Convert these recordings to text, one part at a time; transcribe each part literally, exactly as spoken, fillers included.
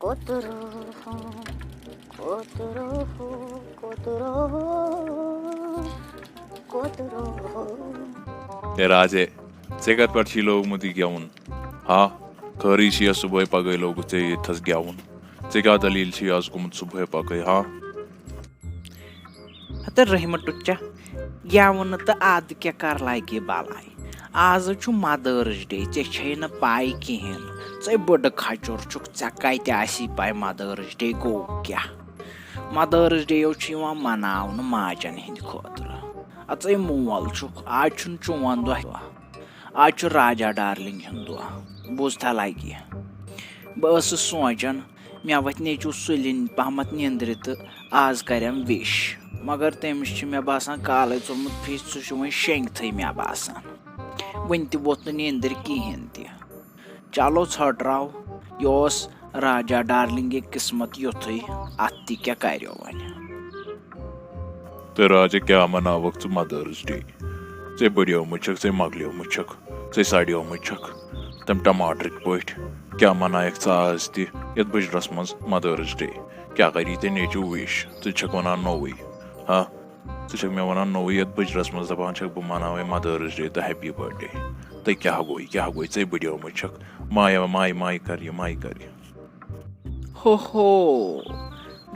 کوترو، کوترو، کوترو، کوترو۔ ہے راجے، ژےٚ کتھ پٮ۪ٹھ چھی لوگمُت یہِ گٮ۪وُن؟ ہا، خٲرٕے چھِیا صُبحٲے پگہٲے لوگُتھ ژےٚ ییٚتہِ تھَس گٮ۪وُن؟ ژےٚ کیٛاہ دٔلیٖل چھِ آز گوٚمُت صُبحٲے پگہٲے، ہا؟ ہتہٕ رحمتُک چا گٮ۪وُن تہٕ ادٕ کیٛاہ کر لگہِ بلاے؟ آز چھُ مدٲرٕس ڈے، ژےٚ چھے نہٕ پاے کِہیٖنۍ۔ ژے بٔڈٕ کھچُر چھُکھ، ژےٚ کتہِ آسی پاے مدٲرٕس ڈے گوٚو کیٛاہ؟ مدٲرٕس ڈے یو چھُ یِوان مناونہٕ ماجن ہٕنٛدِ خٲطرٕ۔ اَژَے مول چھُکھ، آز چھُنہٕ چون دۄہ۔ آز چھُ راجا ڈارلِنٛگ ہُنٛد دۄہ۔ بوٗزتھا لگہِ؟ بہٕ ٲسٕس سونٛچان، مےٚ وۄتھِ نیٚچوٗ سُلہِ پہمتھ نیٚنٛدرِ تہٕ آز کرٮ۪م وِش۔ مگر تٔمِس چھُ مےٚ باسان کالَے ژوٚلمُت فِش، سُہ چھُ وۄنۍ شیٚنٛگتھٕے مےٚ باسان۔ وٕنہِ تہِ ووٚتھ نہٕ نیٚنٛدٕرِ کِہیٖنۍ تہِ۔ چلو ژھۄٹراو، یہِ اوس راجا ڈارلِنٛگہِ قٕسمت یُتھُے، اَتھ تہِ کیٛاہ کَریو وۄنۍ؟ تہٕ راجا، کیٛاہ مَناوَکھ ژٕ مَدٲرٕس ڈے؟ ژےٚ بٔڑیومٕژ چھَکھ، ژےٚ مۄکلیومٕژ چھَکھ، ژےٚ سڑیومٕژ چھَکھ تَمہِ ٹماٹرٕکۍ پٲٹھۍ۔ کیٛاہ مَنایَکھ ژٕ آز تہِ یَتھ بٕجرَس منٛز مَدٲرٕس ڈے؟ کیٛاہ کَری ژےٚ نیٚچوٗ وِش؟ ژٕ چھَکھ وَنان نوٚوُے، ہا؟ ژٕ چھَکھ مےٚ وَنان نوٚوُے یَتھ بٕجرَس منٛز، دَپان چھَکھ بہٕ مَناوَے مَدٲرٕس ڈے تہٕ ہیپی بٔرتھ ڈے۔ تہٕ کیٛاہ گوٚو یہِ؟ کیٛاہ گوٚو یہِ؟ ژَے بٔڑیومٕژ چھَکھ۔ مایہِ، مایہِ، مایہِ کَر یہِ، مایہِ کَر یہِ۔ ہو ہو،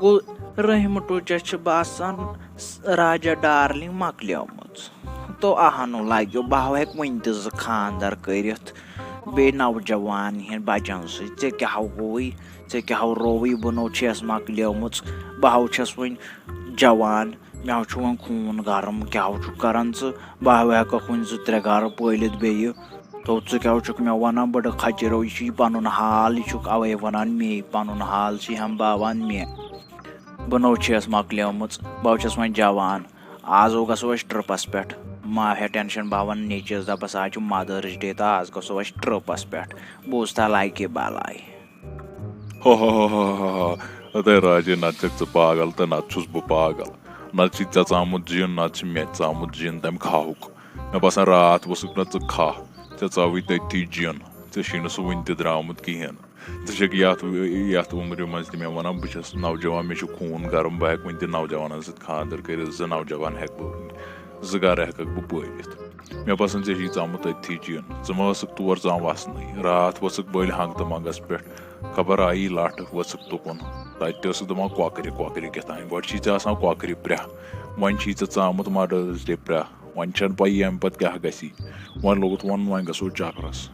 گوٚو رحمتُک چا چھِ باسان راجا ڈارلِنٛگ مۄکلیمٕژ۔ تو اہنُو لگیو، بہٕ ہاو ہیٚکہٕ وُنہِ تہِ زٕ خانٛدر کٔرِتھ، بیٚیہِ نوجوان ہِنٛدۍ بچن سۭتۍ۔ ژےٚ کیٛاہ ہو گوٚوُے؟ ژےٚ کیٛاہ ہو رووُے؟ بہٕ نو چھَس مۄکلیمٕژ، بہٕ ہو چھَس وُنہِ جوان۔ مےٚ ہو چھُ وۄنۍ خوٗن گرم، کیٛاہ ہو چھُکھ کران ژٕ؟ بہٕ ہو ہیٚکَکھ وُنہِ زٕ ترٛےٚ گرٕ پٲلِتھ بیٚیہِ۔ تو ژٕ کیٛاہ ہو چھُکھ مےٚ وَنان؟ بٔڑٕ کھچِرو، یہِ چھُ یہِ پَنُن حال، یہِ چھُکھ اَوَے وَنان مے، پَنُن حال چھِ ہٮ۪مباوان مے۔ بہٕ نو چھَس مۄکلیمٕژ، بہٕ ہو چھَس وۄنۍ جوان۔ آز ہو گژھو أسۍ ٹرٛپَس پٮ۪ٹھ۔ ما ہےٚ ٹٮ۪نشَن، بہٕ ہا وَنہٕ نیٚچوِس، دَپَس آز چھُ مَدٲرٕس ڈے تہٕ آز گژھو أسۍ ٹرٛپَس پٮ۪ٹھ۔ بوٗزتھا لَگہِ بَلاے۔ ہا ہا ہا ہا ہا ہا۔ اَدَے راجے، نَتہٕ چھَکھ ژٕ پاگل تہٕ نَتہٕ چھُس بہٕ پاگل۔ نَتہٕ چھُے ژےٚ ژامُت جِن، نَتہٕ چھُ مےٚ ژامُت جِن تَمہِ کھاہُک۔ مےٚ باسان راتھ ؤسُکھ نہ ژٕ کھاہ، ژےٚ ژاوٕے تٔتھی جِن، ژےٚ چھُے نہٕ سُہ وٕنہِ تہِ درٛامُت کِہیٖنۍ۔ ژٕ چھَکھ یَتھ، یَتھ عُمرِ منٛز تہِ مےٚ وَنان، بہٕ چھَس نوجوان، مےٚ چھُ خوٗن گرم، بہٕ ہٮ۪کہٕ وٕنہِ تہِ نوجوانَن سۭتۍ خانٛدر کٔرِتھ، زٕ نوجوان ہٮ۪کہٕ بہٕ، زٕ گَرٕ ہٮ۪کَکھ بہٕ پٲلِتھ۔ مےٚ باسان، ژےٚ چھُے ژامُت تٔتھی جِن۔ ژٕ ما ٲسٕکھ تور ژام وَسنٕے؟ راتھ ؤژھٕکھ بٔلۍ ہنٛگ تہٕ منٛگَس پٮ۪ٹھ۔ خبر آیی لَٹھ، ؤژھٕکھ تُکُن۔ تَتہِ تہِ ٲسٕکھ دَپان، کۄکرِ، کۄکرِ کیٛاہ تام۔ گۄڈٕ چھی ژےٚ آسان کۄکرِ پرٛاہ، وۄنۍ چھی ژےٚ ژامُت مَدٲرٕس ڈے پرٛاہ۔ وۄنۍ چھَنہٕ پَیی اَمہِ پَتہٕ کیٛاہ گژھی۔ وۄنۍ لوٚگُتھ وَنُن، وۄنۍ گژھو چَکرَس۔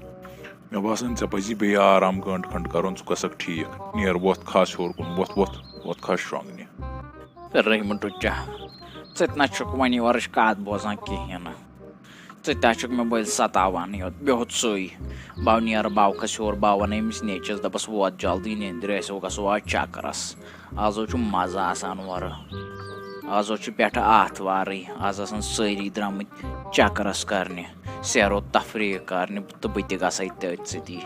مےٚ باسان، ژےٚ پَزی بیٚیہِ آرام گٲنٛٹہٕ کھنٛڈ کَرُن، ژٕ گژھکھ ٹھیٖک۔ نیر، وۄتھ، کھَس ہیوٚر کُن، وۄتھ، وۄتھ، وۄتھ، کھَس شۄنٛگنہِ۔ رحمتُک چا، ژٕ تہِ نہ چھُکھ وۄنۍ یورٕچ کَتھ بوزان کِہیٖنۍ نہٕ۔ ژٕ تہِ ہا چھُکھ مےٚ بٔلۍ ستاوان یوت، بیٚہُت سُے۔ بہٕ نیرٕ، بہٕ کھسہٕ ہیوٚر، بہٕ وَنہٕ أمِس نیٚچوِس، دَپَس، ووت جلدی نیٚنٛدرِ، أسۍ گژھو آز چَکرَس۔ آز حظ چھُ مَزٕ آسان اورٕ۔ آز حظ چھُ پٮ۪ٹھٕ آتھوارٕے، آز آسان سٲری درٛامٕتۍ چَکرَس کَرنہِ، سیر و تفریٖح کَرنہِ، تہٕ بہٕ تہِ گژھٕ تٔتھۍ سۭتی۔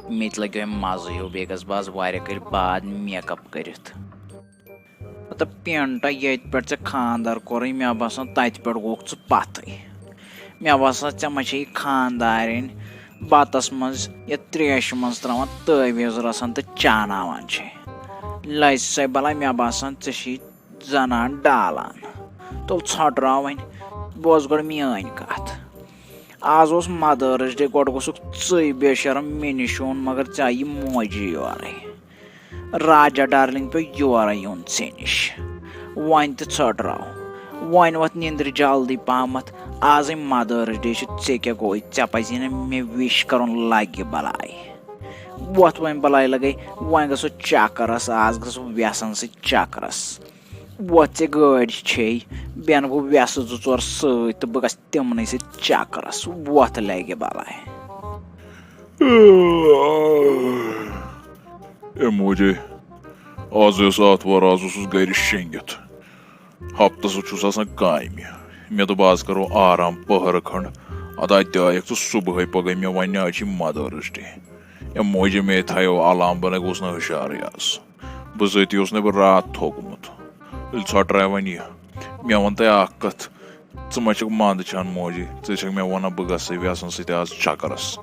مےٚ تہِ لَگہِ وۄنۍ مَزٕ ہیوٗ، بیٚیہِ گژھٕ بہٕ آز واریاہ کٲلۍ بعد میک اپ کٔرِتھ۔ مطلب، پینٹا ییٚتہِ پٮ۪ٹھ ژےٚ خانٛدر کوٚرُے، مےٚ باسان، تَتہِ پٮ۪ٹھ گوٚکھ ژٕ پَتھٕے۔ مےٚ باسان، ژےٚ ما چھے یہِ خانٛدارِنۍ بَتَس منٛز یا ترٛیشہِ منٛز ترٛاوان تعویٖذ رَسَن تہٕ چاناوان چھے۔ لَزِ سۄے بَلاے، مےٚ باسان، ژےٚ چھے زَنان ڈالان۔ تُل ژھۄٹراو وۄنۍ، بوز گۄڈٕ میٛٲنۍ کَتھ۔ آز اوس مَدٲرٕس ڈے، گۄڈٕ گوٚژھُکھ ژٕے بے شرم مےٚ نِش یُن، مگر ژےٚ آیی موجی یورَے۔ راجا ڈارلِنٛگ پیوٚو یورَے یُن ژےٚ نِش۔ وۄنۍ تہِ ژھۄٹراو۔ وۄنۍ وۄتھ نیٚنٛدرِ جلدی پہمتھ۔ آزٕے مَدٲرٕس ڈے چھُ، ژےٚ کیٛاہ گوٚوُے؟ ژےٚ پَزی نہٕ مےٚ وِش کَرُن لَگہِ بَلاے۔ وۄتھ وۄنۍ بَلاے لَگَے، وۄنۍ گژھو چَکرَس، آز گژھو وٮ۪سَن سۭتۍ چَکرَس۔ وۄتھ، ژےٚ گٲڑۍ چھے، بٮ۪ن گوٚو وٮ۪سہٕ زٕ ژور سۭتۍ تہٕ بہٕ گژھٕ تِمنٕے سۭتۍ چَکرَس۔ وۄتھ لَگہِ بَلاے۔ اے موجے، آز ٲس آتھوار، آز اوسُس گرِ شیٚنگِتھ۔ ہفتس چھُس آسان کامہِ۔ مےٚ دوٚپ، آز کرو آرام پٔہرٕ کھنٛڈ۔ ادا تہِ آیکھ ژٕ صبحٲے پگاہ، مےٚ وَنہِ، آز چھِ مَدٲرٕس ڈے۔ اے موجے، مے تھایو الام، بہٕ نَے گوٚوُس نہٕ ہُشارٕے آز۔ بہٕ ذٲتی اوس نَے بہٕ راتھ تھوٚکمُت۔ تیٚلہِ ژھۄٹراے وۄنۍ یہِ۔ مےٚ وَن تہٕ اکھ کَتھ، ژٕ ما چھَکھ منٛد چھان موجی؟ ژٕ چھَکھ مےٚ وَنان بہٕ گژھٕ وٮ۪سَن سۭتۍ آز چکرس۔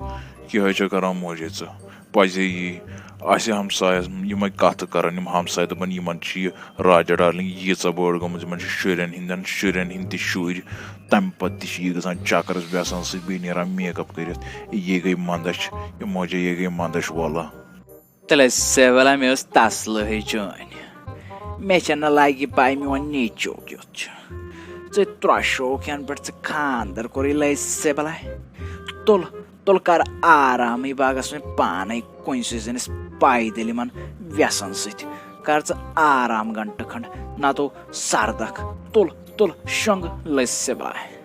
یِہوٚے چھَکھ کران موجی ژٕ۔ پَزے یی آسہِ ہمسایَس یِمَے کَتھٕ کَران، یِم ہمساے دَپان، یِمَن چھِ یہِ راجا ڈارلِنٛگ ییٖژاہ بٔڑ گٔمٕژ، یِمَن چھِ شُرٮ۪ن ہِنٛدٮ۪ن، شُرٮ۪ن ہِنٛدۍ تہِ شُرۍ۔ تَمہِ پَتہٕ تہِ چھِ یہِ گژھان چَکرَس وٮ۪سَن سۭتۍ، بیٚیہِ نیران make up کٔرِتھ۔ یہِ گٔے مَندَچھ، یہِ موجا، یہِ گٔے مَندَچھ وَلا۔ تیٚلہِ ٲسۍ سیوَلا، مےٚ ٲس تَسلٲہٕے چٲنۍ۔ مےٚ چھَنہٕ لَگہِ پَے میون نیٚچو کیُتھ چھُ۔ ژٕ ترٛوشوک یَنہٕ پٮ۪ٹھ ژٕ خانٛدَر کوٚرُے لَے سیبَلا۔ تُل، تُل کَر آرامٕے، بہٕ گژھٕ وۄنۍ پانَے کُنہِ سُہ زٔنِس پایدٔلۍ یِمَن وٮ۪سَن سۭتۍ۔ کَر ژٕ آرام گھنٹہٕ کھنٛڈ، نَتہٕ سَردَکھ۔ تُل، تُل شۄنٛگہٕ لٔسۍ سیبَلا۔